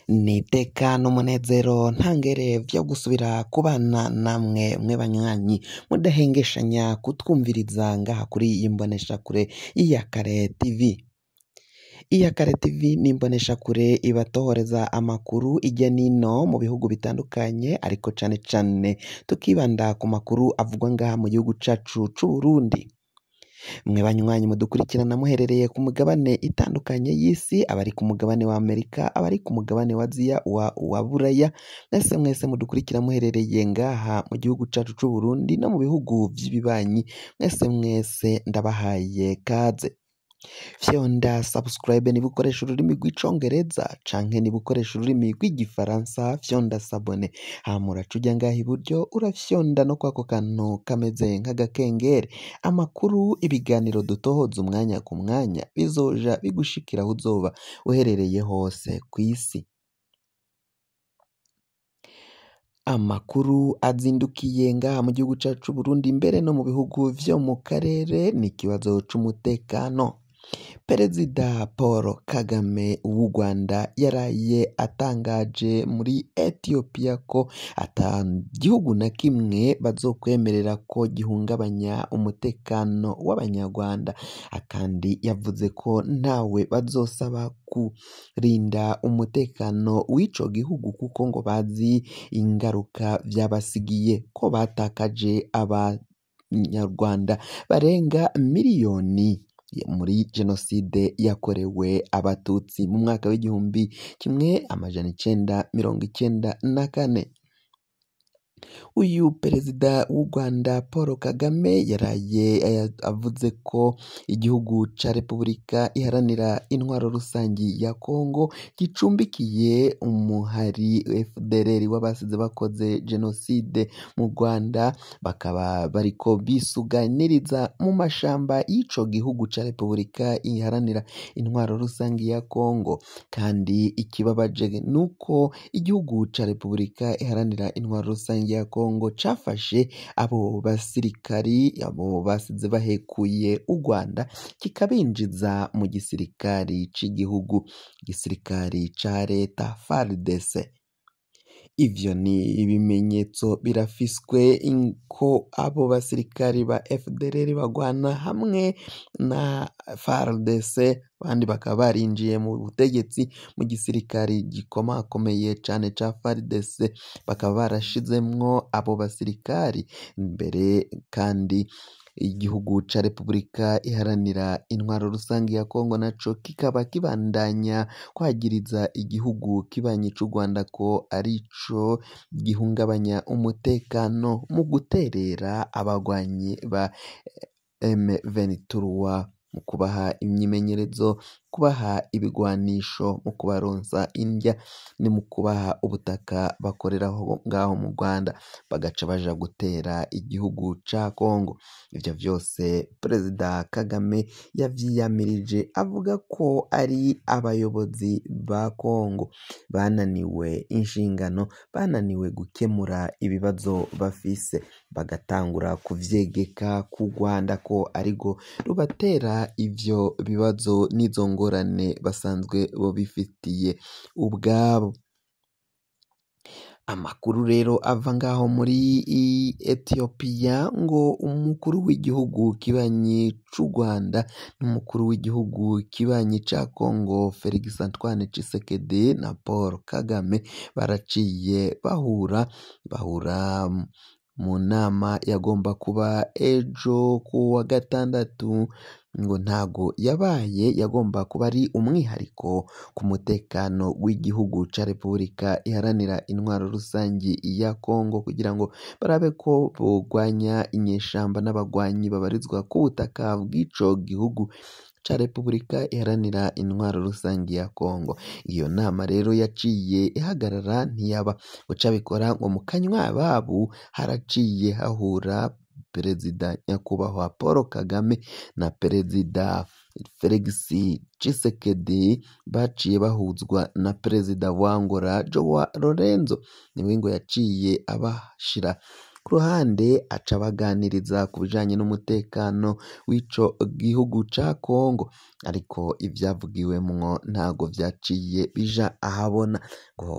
N'iteka n'umunezero ntangere vyo gusubira kubana namwe mwe banywanyi mudahengeshanya kutwumviriza ngaha kuri iyi mboneshakure y'Iyakare TV. Iyakare TV ni imboneshakure ibatohoreza amakuru irya nino mu bihugu bitandukanye, ariko cane cane tukibanda ku makuru avugwa ngaha mu gihugu cacu c'Uburundi. Mwe banywanyi mudukurikirana muherereye ku mugabane itandukanye y'isi, abari ku mugabane wa Amerika, abari ku mugabane wa Aziya, wa Buraya, mwese mwese mudukurikira muherereye ngaha mu gihugu cacu c'Uburundi no mu bihugu vy'ibibanyi, mwese mwese ndabahaye kaze. Fyonda subscribe niba ukoresha ururimi rw'icongereza canke niba ukoresha ururimi rw'igifaransa, fyonda sabone, hama uraca uja ngaha iburyo urafyonda no kwako kantu kameze nk'agakengeri. Amakuru, ibiganiro dutohoza umwanya ku mwanya bizoja bigushikira aho uzoba uherereye hose kw'isi. Amakuru azindukiye ngaha mu gihugu cacu c'Uburundi mbere no mu bihugu vyo mu karere ni ikibazo c'umutekano. Perezida Paul Kagame w'u Rwanda yaraye atangaje muri Ethiopia ko ata gihugu na kimwe bazokwemerera ko gihungabanya umutekano w'abanyarwanda, kandi yavuze ko ntawe bazosaba kurinda umutekano w'ico gihugu kuko ngo bazi ingaruka vyabasigiye, ko batakaje abanyarwanda barenga miliyoni muri jenoside yakorewe abatutsi mu mwaka w'1994. Uyu perezida w'u Rwanda Paul Kagame yaraye avuze ko igihugu ca Repubulika Iharanira Intwaro Rusangi ya Kongo gicumbikiye umuhari FDLR w'abasize bakoze jenoside mu Rwanda, bakaba bariko bisuganiriza mu mashamba y'ico gihugu ca Repubulika Iharanira Intwaro Rusangi ya Kongo. Kandi ikibabaje nuko igihugu ca Repubulika Iharanira Intwaro Rusangi ya Kongo cafashe abo basirikari, abo basize bahekuye u Rwanda, kikabinjiza mu gisirikari c'igihugu, igisirikari ca leta FARDC. Ivyo ni ibimenyetso birafiswe ko abo basirikari ba FDLR bagwana hamwe na FARDC, abandi bakaba barinjiye mu butegetsi mu gisirikari gikomakomeye cane ca FARDC, bakaba barashizemwo abo basirikari mbere. Kandi igihugu ca Repubulika Iharanira Intwaro Rusangi ya Kongo naco kikaba kibandanya kwagiriza igihugu kibanyi c'u Rwanda ko arico gihungabanya umutekano mu guterera abagwanyi ba M23, mu kubaha imyimenyerezo, kubaha ibigwanisho, mu kubaronsa indya, ni mu kubaha ubutaka bakoreraho ngaho mu Rwanda, bagaca baja gutera igihugu ca Kongo. Ivyo vyose Perezida Kagame yavyiyamirije avuga ko ari abayobozi ba Kongo bananiwe inshingano, bananiwe gukemura ibibazo bafise, bagatangura kuvyegeka ku Rwanda ko arirwo rubatera ivyo bibazo n'izo ngorane basanzwe bo bifitiye ubwabo. Amakuru rero ava ngaho muri Ethiopia ngo umukuru w'igihugu kibanyi c'u Rwanda n'umukuru w'igihugu kibanyi ca Kongo Felix Antoine Tshisekedi na Paul Kagame baraciye bahura mu nama yagomba kuba ejo ku wa gatandatu, ngo ntago yabaye, yagomba kuba ari umwihariko ku mutekano w'igihugu ca Repubulika Iharanira Intwaro Rusangi ya Kongo, kugira ngo barabe ko bogwanya inyeshamba n'abagwanyi babarizwa ku butaka bw'ico gihugu ca Repubulika Iharanira Intwaro Rusangi ya Kongo. Iyo nama rero yaciye ihagarara ntiyaba, guca bikora ngo mu kanywa babu haraciye hahura Perezida Nyakubahwa Paul Kagame na Perezida Felix Tshisekedi, baciye bahuzwa na Perezida wa Angola Joao Lorenzo, niwe ngo yaciye abashira Ku ruhande aca abaganiriza ku bijanye n'umutekano w'ico gihugu ca Kongo, ariko ivyavugiwemwo ntago vyaciye bija ahabona. Ngo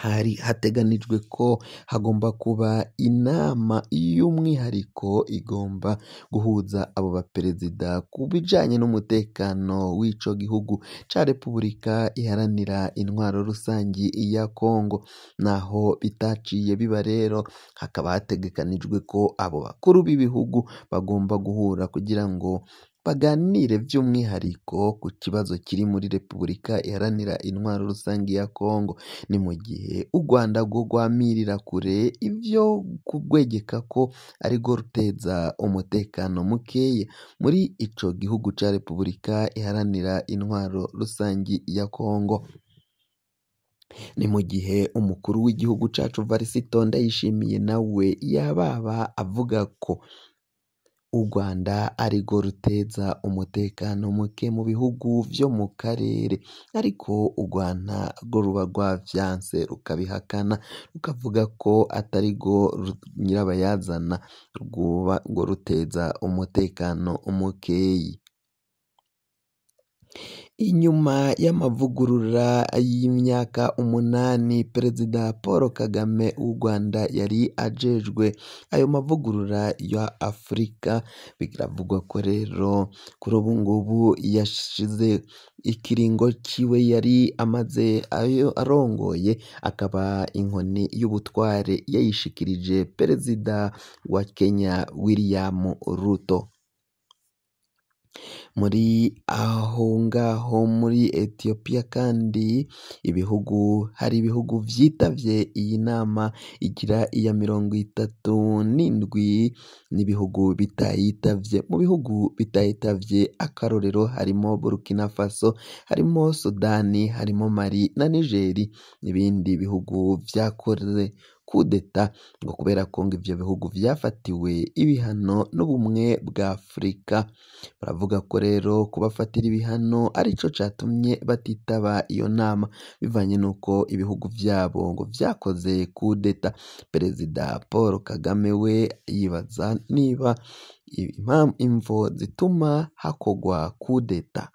hari hateganijwe ko hagomba kuba inama y'umwihariko igomba guhuza abo baperezida ku bijanye n'umutekano w'ico gihugu ca Repubulika Iharanira Intwaro Rusangi ya Kongo. Naho bitaciye biba rero, hakaba hategekanijwe ko abo bakuru b'ibihugu bagomba guhura kugira ngo baganire vy'umwihariko ku kibazo kiri muri Repubulika Iharanira Intwaro Rusangi ya Kongo. Ni mu gihe u Rwanda rwo rwamirira kure ivyo kugwegeka ko arirwo ruteza umutekano mukeya muri ico gihugu ca Repubulika Iharanira Intwaro Rusangi ya Kongo. Ni mu gihe umukuru w'igihugu cacu Varisito Ndayishimiye nawe yababa avuga ko u Rwanda arirwo ruteza umutekano muke mu bihugu vyo mu karere, ariko u Rwanda rwo ruba rwavyanse rukabihakana, rukavuga ko atarirwo nyirabayazana rwoba ngo ruteza umutekano mukeyi. Inyuma y'amavugurura y'imyaka 8, Perezida Paul Kagame w'u Rwanda yari ajejwe ayo mavugurura ya Afurika. Biravugwa ko rero kuri ubu ngubu yashize ikiringo ciwe yari amaze ayo arongoye, akaba inkoni y'ubutware yayishikirije Perezida wa Kenya William Ruto. Muri aho ngaho muri Ethiopia kandi ibihugu hari ibihugu vyitavye iyi nama igira iya 37 n'ibihugu bitayitavye. Mu bihugu bitayitavye akarorero harimo Burkina Faso, harimo Sudani, harimo Mali na Niger n'ibindi bihugu vyakoze kudeta, ngo kubera ko ngo ivyo bihugu vyafatiwe ibihano n'ubumwe bwa Afurika. Baravuga ko rero kubafatira ibihano arico catumye batitaba iyo nama, bivanye n'uko ibihugu vyabo ngo vyakoze kudeta. Perezida Paul Kagame we yibaza niba imvo zituma hakogwa kudeta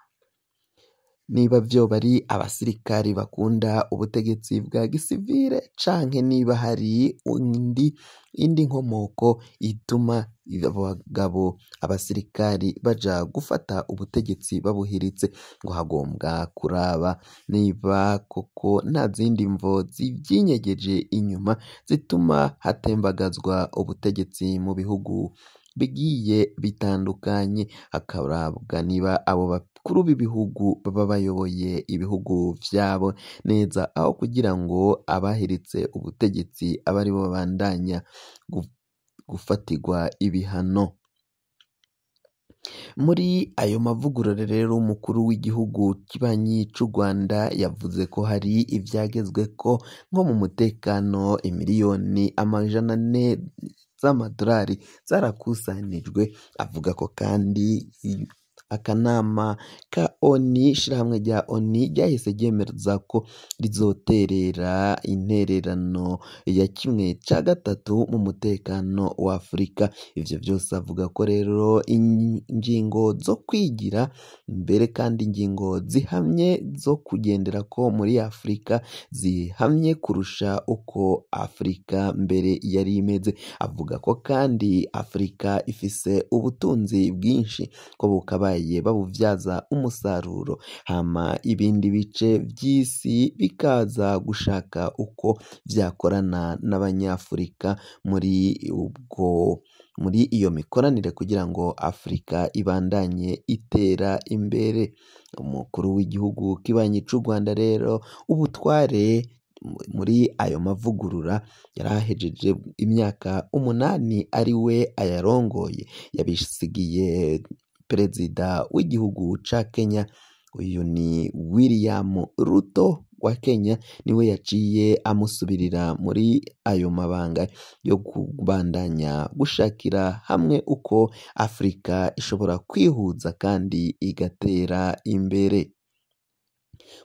niba vyoba ari abasirikari bakunda ubutegetsi bwa gisivile, canke niba hari indi nkomoko ituma abagabo abasirikari baja gufata ubutegetsi babuhiritse. Ngo hagombwa kuraba niba koko nta zindi mvo zivyinyegeje inyuma zituma hatembagazwa ubutegetsi mu bihugu bigiye bitandukanye, hakarabwa niba abo bakuru b'ibihugu baba bayoboye ibihugu vyabo neza, aho kugira ngo abahiritse ubutegetsi abe aribo babandanya gufatirwa ibihano. Muri ayo mavugurura rero, umukuru w'igihugu kibanyi c'u Rwanda yavuze ko hari ivyagezweko nko mu mutekano, imiliyoni 400 z'amadolari zarakusanijwe. Avuga ko kandi akanama ka ONU, ishirahamwe rya ONU ryahise ryemeza ko rizoterera intererano ya 1/3 mu mutekano wa Afurika. Ivyo vyose avuga ko rero ingingo zo kwigira mbere kandi ingingo zihamye zo kugenderako muri Afurika zihamye kurusha uko Afurika mbere yari imeze. Avuga ko kandi Afurika ifise ubutunzi bwinshi ko bukabaye babuvyaza umusaruro, hama ibindi bice vy'isi bikaza gushaka uko vyakorana n'abanyafurika muri iyo mikoranire kugira ngo Afurika ibandanye itera imbere. Umukuru w'igihugu kibanyi c'u Rwanda rero ubutware muri ayo mavugurura yarahejeje imyaka 8 ari we ayarongoye, yabisigiye Perezida w'igihugu ca Kenya. Uyu ni William Ruto wa Kenya, niwe yaciye amusubirira muri ayo mabanga yo kubandanya gushakira hamwe uko Afurika ishobora kwihuza kandi igatera imbere.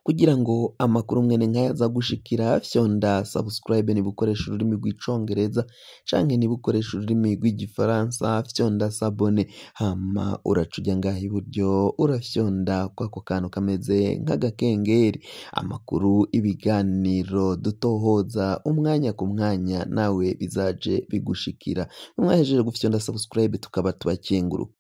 Kugira ngo amakuru mwene nkaya aza gushikira, fyonda subscribe niba ukoresha ururimi rw'icongereza, canke niba ukoresha ururimi rw'igifaransa fyonda s'abonner, hama uraca uja ngaha iburyo urafyonda kwako kantu kameze nk'agakengeri. Amakuru, ibiganiro dutohoza umwanya ku mwanya nawe bizaje bigushikira. Mwahejeje gufyonda subscribe tukaba tubakenguruka.